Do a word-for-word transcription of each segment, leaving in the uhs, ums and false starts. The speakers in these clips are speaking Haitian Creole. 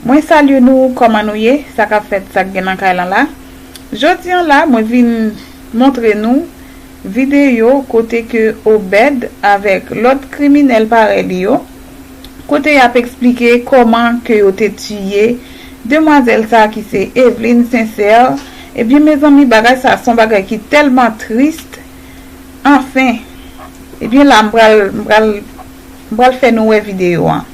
Mwen salye nou, kòman nou ye? Sa k ap fèt, sa k gen nan kay lan la? Jodi an la, mwen vin montre nou videyo kote ke Obed avèk lòt kriminèl parèy li yo, kote y ap eksplike kòman ke yo te tiye demwazèl sa ki se Eveline Sincère. Ebyen, mezanmi, bagay sa se yon bagay ki tèlman tris. Anfen, ebyen la, m pral, m pral, m pral fè nou wè videyo an.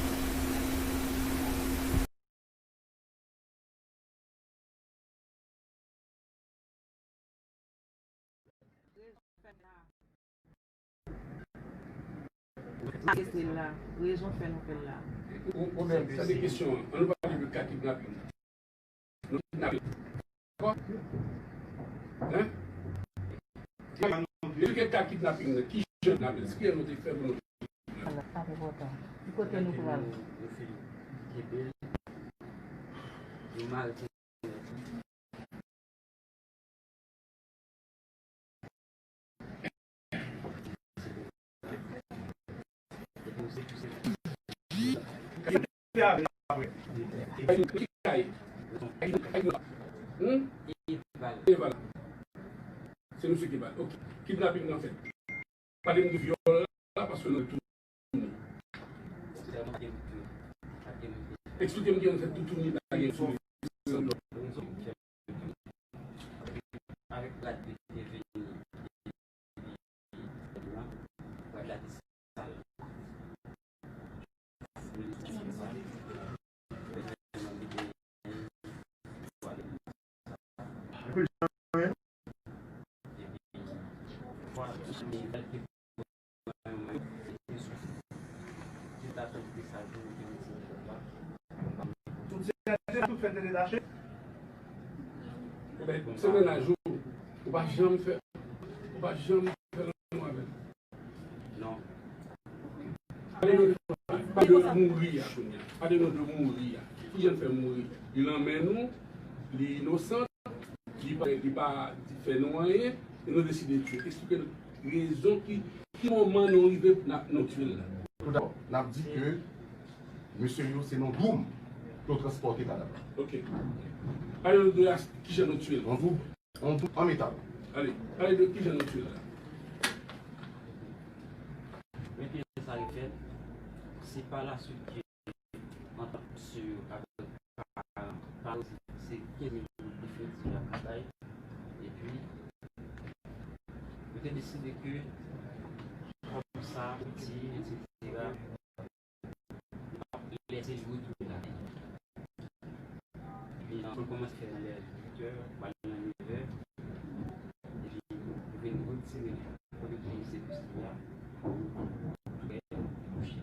Rezon fè nou fè l la. Ou, ou menm, sa se kesyon an. An nou pale de ka kidnaping. Nou kidnape. Dakò? Hein? Depi ke ka kidnaping nan, ki jan kidnaping, ki jan nou te fè pou nou. Ala, sa te pòtan. Ki kote nou pral? Nou fin kenbe l, nou mare. Hmm? Eval. Se misye ki eval. Ok. Kidnaping nan fèt. Pale m de vyòl la, paske nou tounen. Eksplike m kijan w fè toutouni pa gen sou. Avèk rad li te vini, rad la te sal. Tout se tout fè te detache. Ou bay se mennaj ou, ou pa janm fè, ou pa janm fè lanmou avè l. Non. Pale nou de, pale de mouri a kounye a. Pale nou de mouri a. Kijan l fè mouri? Li nan men nou, li inosan, li pa, li pa fè nou anyen, e nou deside tiye. Eksplike nou rezon ki, ki moman nou rive n ap, nou tiye l la. Tout dabò, n ap di ke mesye yo se nan Doum yo transpòte kadav la. Ok. Pale nou de as-, kijan nou tiye l. Nan Doum. An tou, an metal. Ale, pale de kijan nou tiye l la. Men kijan sa refèt, se pa laswit ke antant misye yo avèk paran, paran se kenz mil goud li fè di y ap bay. Epi, yo te deside ke kòm sa, ti, etsetera. Lè se li retounen lakay. Epi, nou kòmanse fè nan lè uit è, pral nan nevè. Epi, nou vin retire li kote pou misye plis li a. Tou prè, li kouche.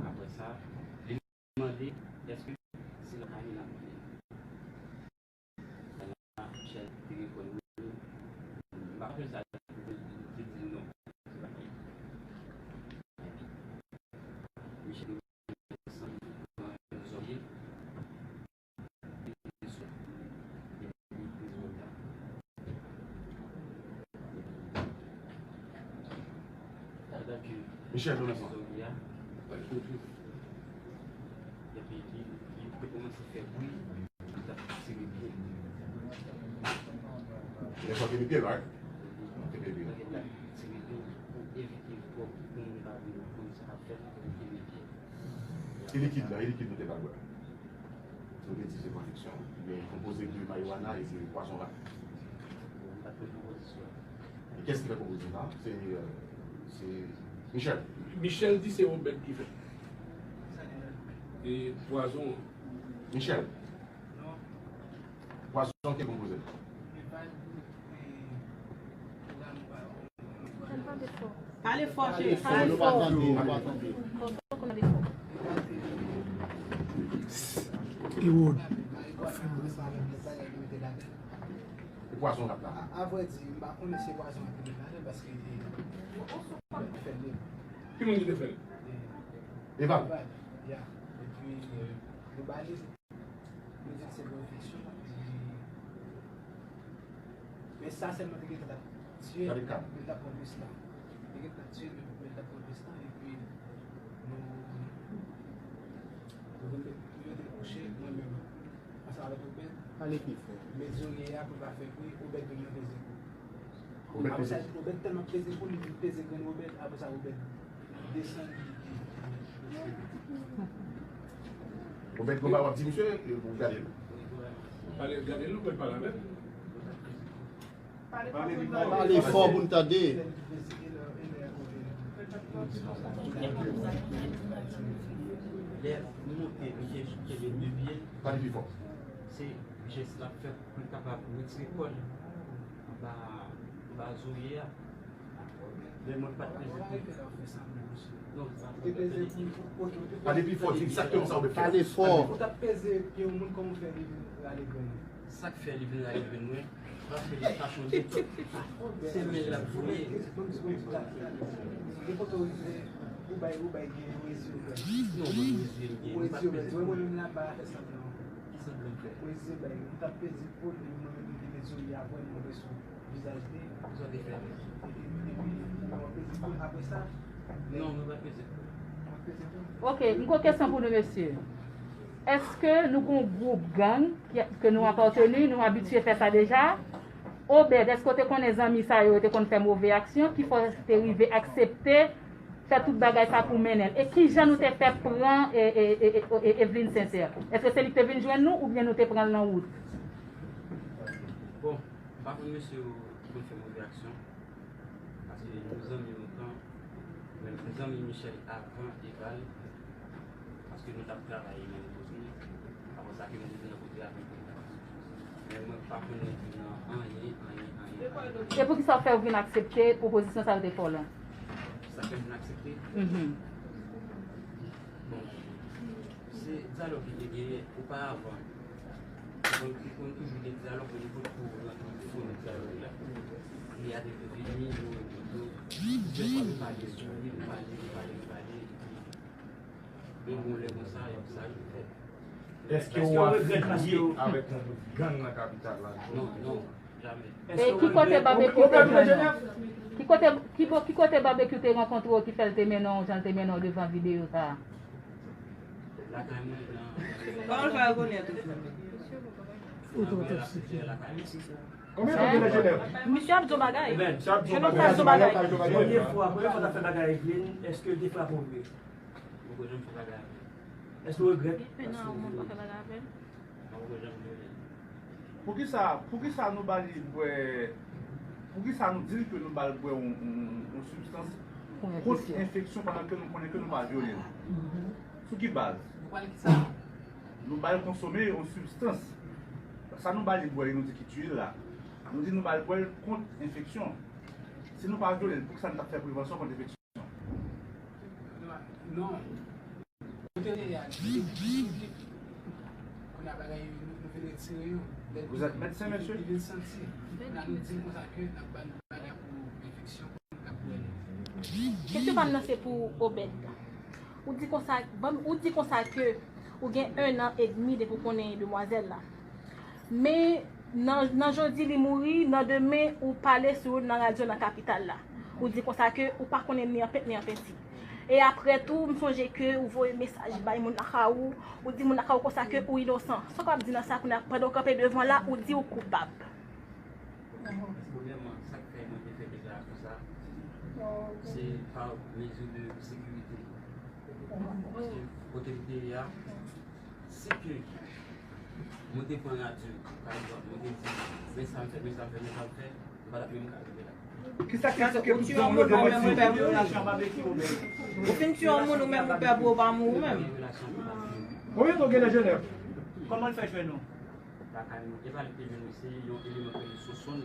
Apre sa, li mande, èske se lakay li l ap viv? Michel te reponn wi. M pa konn sa li te di non. Michel te santi nan zòrye. Michel, nou la. Epi li, li te kòmanse fè bri, li t ap tire pye. Lè sa w tire pye, right? Ou tire pye. Li t ap tire pye pou evite pou, pou moun ta vin konn sa k ap fèt, li tire pye. E likid la, e likid nou te ba l bwè? Nou te di se konviksyon. Li konpoze de marijuana e de pwazon rat. Bon, m pa t konn konpozisyon. E kiyès ki fè konpozisyon sa? Se, euh, se Michel. Michel di se Obed ki fè. E pwazon an. Michel. Pwazon ki konpoze l. Pale fò, cheri, pale fò. Ewood. E pwazon rat la? A, a vrè di, m pa konnen si se pwazon rat ki te mete ladan l, paske li te fè l. Ki moun ki te fè l? Eval. Eval, ya. Epi, euh, yo ba li, yo di l se konviksyon, epi, men sa sèlman te gentan t ap tiye, men l t ap pran plis tan. Te gentan t ap tiye, men, men l t ap pran plis tan, epi nou, nou Pale pi fò. Mezorye a pou l pa fè bri, Obèd vin nan peze kou. Obèd peze kou. Obèd tèlman peze kou, li vin peze grenn Obèd, apre sa Obèd desann. Obèd konba w ap di misye, e pou gade l. Pale, gade l, ou pral pale avè l. Pale fò pou n tande. Lè nou monte, misye kenbe de pye l. Pale pi fò. Se jès l ap fè pou l kapab retire kò l anba, anba zorye a. Men mwen pa t peze pou. Non, sa pa t peze pou. Pale pi fò, di egzakteman sa w vle fè. Pale fò. Ou t ap peze pye yon moun, kòman w fè li vin rale grenn ou? Sa k fè li vin rale grenn mwen, paske li tachonde. Se men l ap voye. Nenpòt ou rive, ou bay, ou bay gen yon reziye ou bay. Non, mwen reziye m gen. Ou reziye ou bay. Mwen menm la, m pa fè sanblan. Ki sanblan m fè? Ou reziye bay. Ou t ap peze po l, mwen menm m vin reziye apre, mwen resou vizaj li. Sa te fè? Epi, epi, ou ap peze po l apre sa? Non, mwen pa peze po l. Ok, m gon kesyon pou nou, mesye. Èske nou gon gwoup gang ke, ke nou apateni, nou abitye fè sa deja? Obed, èske w te konnen zanmi sa yo, yo te konn fè move aksyon, ki fè w te rive aksepte fè tout bagay sa pou mennen l? E kijan nou te fè pran, e, e, e, e, e, Evelyne Sincère? Èske se li ki te vin jwenn nou, oubyen nou te pran l nan wout? Bon, m pa konn mesye yo ki konn fè move aksyon. Paske nou zanmi lontan, men nou zanmi Michel avan Eval, paske nou t ap travay menm kote, apre sa ke nou te nan kote avèk li. Men mwen pa konnen li nan anyen, anyen, anyen, anyen. E poukisa w fè w vin aksepte pwopozisyon sa yo te fè w lan? Sa fè m vin aksepte? Mhm. Bon, se dyalòg ki te genyen oparavan. Donk, li konn toujou gen dyalòg, men li potko rantre nan fon dyalòg la. Li a te vini, nou rankontre, plizyè fwa nou pale sou li, nou pale, nou pale, nou pale, epi, men bon, lè konsa, sa rive fèt. Èske w afilye avèk yon gwoup gang nan kapital la? Non, non. E ki kote Babekyou te jwenn ou? Ki kote, ki bo-, ki kote Babekyou te rankontre w ki fè l te mennen w jan l te mennen w devan videyo sa a? Lakay mwen nan. Kòman l fè rekonèt ou? Ou twò tòksik. Konbyen tan w gen nan Jenèv? Misye ap di yon bagay. Jenòm sa ap di yon bagay. Premye fwa, premye fwa w t ap fè bagay ak Evelyne, èske l te frape w vre? Mwen poko janm fè bagay avè l. Èske w regrèt? Depi nan yon moun pa fè bagay avè l. Mwen poko janm vle. Poukisa, poukisa nou ba li bwè, poukisa nou di l ke nou ba l bwè yon, yon, yon sibstans kont enfeksyon pandan ke nou konnen ke nou pa vyole l? Sou ki baz? Nou ba l konsome yon sibstans. Sa nou ba li bwè, nou di ki tiye l la. Nou di nou ba l bwè l kont enfeksyon. Si nou pa vyole l, poukisa nou t ap fè prevansyon kont enfeksyon? Non. Kote l ye a, kounye a bagay yo, nou, nou vin retire yo. Vous êtes médecin, monsieur? Li vin santi. Kounye a nou di l konsa ke n ap ba l bagay pou enfeksyon, pou l ka pou l. Kesyon pa m nan se pou Obed. Ou di konsa, ban m, ou di konsa ke ou gen en an edmi depi w konnen demwazèl la. Men nan, nan jodi li mouri, nan demen ou pale sou yo nan radyo nan kapital la. Ou di konsa ke ou pa konnen ni an pent ni an penti. E apre tou, m sonje ke ou voye mesaj bay moun lakay ou, ou di moun lakay ou konsa ke ou inosan. Sa w kapab di nan sa kounye a, pandan w kanpe devan la, ou di ou koupab? Premyèman, sa k fè mwen te fè deklarasyon sa, se pa mezi de sekirite. Paske kote m te ye a, si ke mwen te pran radyo, pa egzanp, mwen te di, men sa m fè, men sa m fè, men sa m fè, m pa t ap menm ka rive la. Kisa ki, ki ou tiye yon moun, ou menm ou pè pou ou. Ou fin tiye yon moun, ou menm ou pè pou ou pa mouri ou menm. Konbyen tan w gen nan Jenèv? Kòman l fè jwenn ou? Lakay mwen. E pa li te jwenn mwen, se yon eleman ki rele Sosonn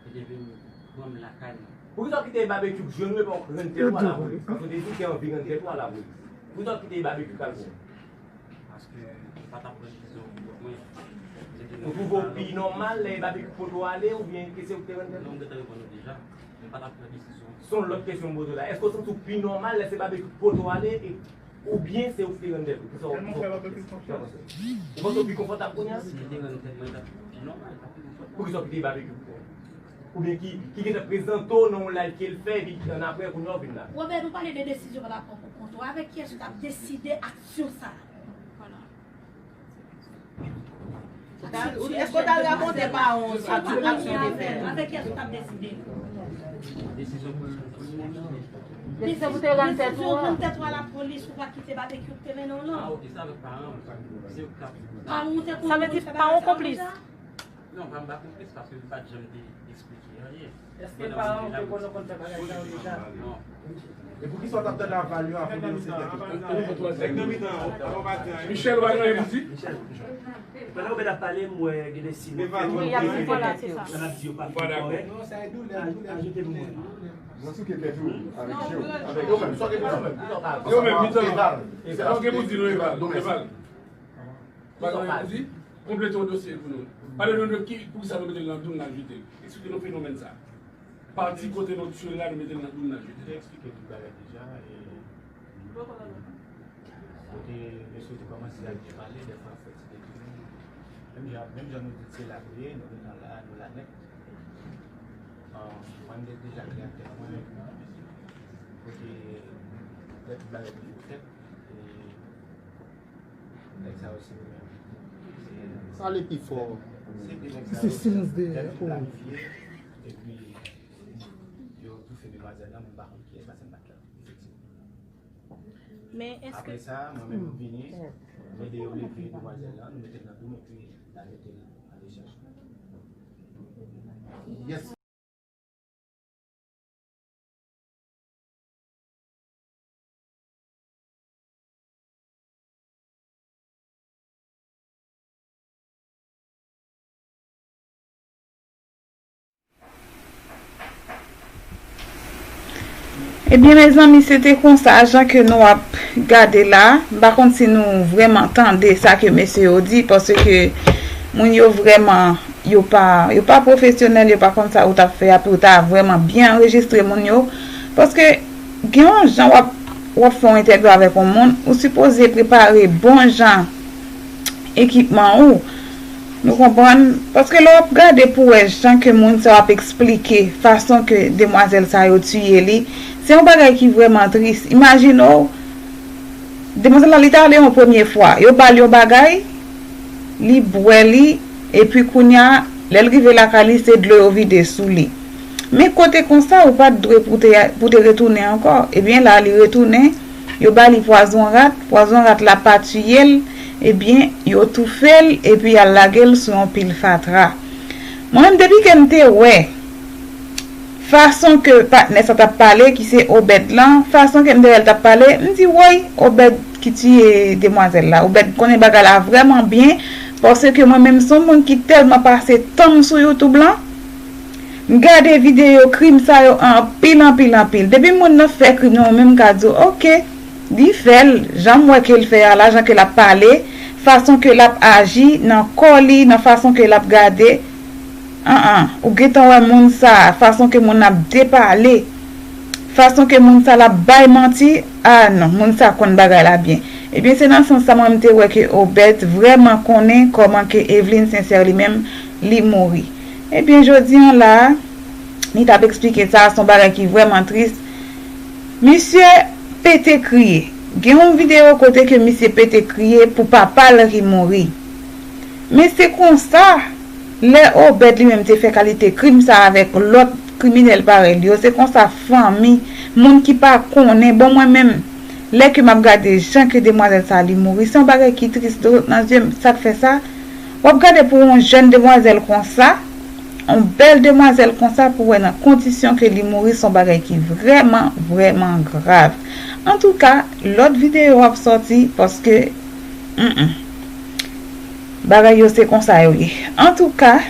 ki te vin pran m lakay mwen. Poukisa w kite Babekyou jwenn ou epi w rann tèt ou a lapolis? Paske w te di w te anvi rann tèt ou a lapolis. Poukisa w kite Babekyou k al pran w? Paske m pa t ap pran desizyon pou kont mwen. Ou twouve w pi nòmal lè Babekyou pote w ale oubyen ke se ou ki te rann tèt ou? Non, m gentan reponn ou deja. M pa t ap pran desizyon. Se yon lòt kesyon m poze w la. Èske w santi w pi nòmal lè se Babekyou ki pote w ale e Oubyen se ou ki te rann tèt ou? Kisa w, kisa w, kisa w panse? Ou panse w pi konfòtab kounye a? Si m te rann tèt mwen, t ap pi nòmal, t ap pi konfòtab. Poukisa w kite Babekyou pou kont ou? Oubyen ki, ki gentan prezante w nan yon live ke l fè, epi annapre, kounye a w vin la? Obed, ou pale de desizyon w t ap pran pou kont ou. Avèk kiyès ou t ap deside aksyon sa a? Vwala. Sa Èske w t al rakonte paran w a tout aksyon w te fè? Avèk kiyès ou t ap deside? Desizyon pou l rann tèt ou a. Desizyon rann tèt ou a lapolis, ou pa kite babekyou k te mennen w lan. Ah, ok, se avèk paran m. Se yo k t ap. Paran w te konn fè bagay sa yo deja? Non, pa m pa konplis paske li pa t janm te eksplike anyen. Èske paran w te konn konn fè bagay sa yo deja? Non. E poukisa w t ap tann aval yo avan w denonse tèt ou? Nèg nan mitan an, ou pa di anyen. Michel, ou pa gen anyen pou di? Pandan Obed ap pale, m wè gen de siy. Wi, y ap siy. Sa n ap di yo pa fin kòrèk. Ajoute pou mwen. Mwen souke tèt ou avèk je w. Avèk yo menm, sa w gen pou di menm? Yo menm, mitan. Sa w gen pou di nou, Eval? Eval. Bagay pou di, konplete yon dosye pou nou. Pale nou de ki, poukisa nou mete l nan doum, n al jete l. Eksplike nou fenomèn sa. Pati kote nou tchwe l la, nou mete l nan doum, n al jete l. Te eksplike tout bagay deja, e kote mesye te kòmanse ak byen pale, dèfwa fè ti detounen. Menm jan, menm jan nou di se la nou ye, nou gentan la, nou la nèt. An, mwen, m te deja klè ak tèt mwen, kote lè tout bagay toujou fèt, e Nèg sa yo se yo menm. Pale pi fò. Se de nèg sa yo se yo menm ki planifye, epi yo toufe demwazèl lan, men m pa konn kiyès, paske m pa t la, efektivman. Men èske... Apre sa, mwen menm, m vini, m ede yo leve demwazèl lan, nou mete l nan doum, epi n al mete l an dechaj. Yes. Ebyen, mezanmi, se te konsa, jan ke nou ap gade la. M pa konn si nou vrèman tande sa ke mesye yo di, paske moun yo vrèman, yo pa, yo pa pwofesyonèl, yo pa konn sa yo t ap fè a, pou yo ta vrèman byen anrejistre moun yo. Paske gen yon jan w ap, w ap fè yon entèvyou avèk yon moun, ou sipoze prepare bon jan ekipman ou. Nou konprann? Paske lè w ap gade pou wè jan ke moun sa yo ap eksplike fason ke demwazèl sa yo tiye li, se yon bagay ki vrèman tris. Imajine w, demwazèl la, li t ale yon premye fwa. Yo ba l yon bagay, li bwè li, epi kounye a, lè l rive lakay li, se dlo yo vide sou li. Men kote konsa, ou pa t dwe pou te, pou te retounen ankò. Ebyen, la, li retounen, yo ba li pwazon rat, pwazon rat la pa tiye l, ebyen, yo toufe l, epi y al lage l sou yon pil fatra. Mwen menm, depi ke m te wè fason ke patnè sa t ap pale, ki se Obed lan, fason ke m te wè l t ap pale, m di, woy, Obed ki tiye demwazèl la. Obed konnen bagay la vrèman byen, paske mwen menm se yon moun ki tèlman pase tan m sou YouTube lan, m gade videyo krim sa yo anpil, anpil, anpil. Depi moun nan fè krim nan, mwen menm m ka di w, oke, li fè l, jan m wè ke l fè a la, jan ke l ap pale, fason ke l ap aji nan kò li, nan fason ke l ap gade, an, an, ou gentan wè moun sa a, fason ke moun nan ap depale, fason ke moun sa a l ap bay manti, a non, moun sa a konn bagay la byen. Ebyen, se nan sans sa mwen m te wè ke Obed vrèman konnen kòman ke Eveline Sincère li menm, li mouri. Ebyen, jodi an la a, li t ap eksplike sa, se yon bagay ki vrèman tris. Misye pete kriye. Gen yon videyo kote ke misye pete kriye pou papa l ki mouri. Men se konsa, lè Obed li menm te fè kalite krim sa avèk lòt kriminèl parèy li yo, se konsa fanmi, moun ki pa konnen, bon, mwen menm, lè ke m ap gade jan ke demwazèl sa li mouri, se yon bagay ki tris, dlo sot nan zye m, sa k fè sa? W ap gade pou yon jèn demwazèl konsa, yon bèl demwazèl konsa pou wè nan kondisyon ke li mouri, se yon bagay ki vrèman, vrèman grav. Antouka, lòt videyo ap sòti paske, mm, mm. Bagay yo se konsa yo ye. Antouka,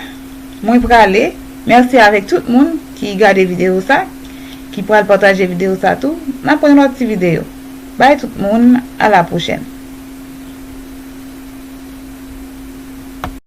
mwen prale. Mèsi avèk tout moun ki gade videyo sa, ki pral pataje videyo sa tou. N ap pran lòt ti videyo. Bay tout moun, a la pwochèn.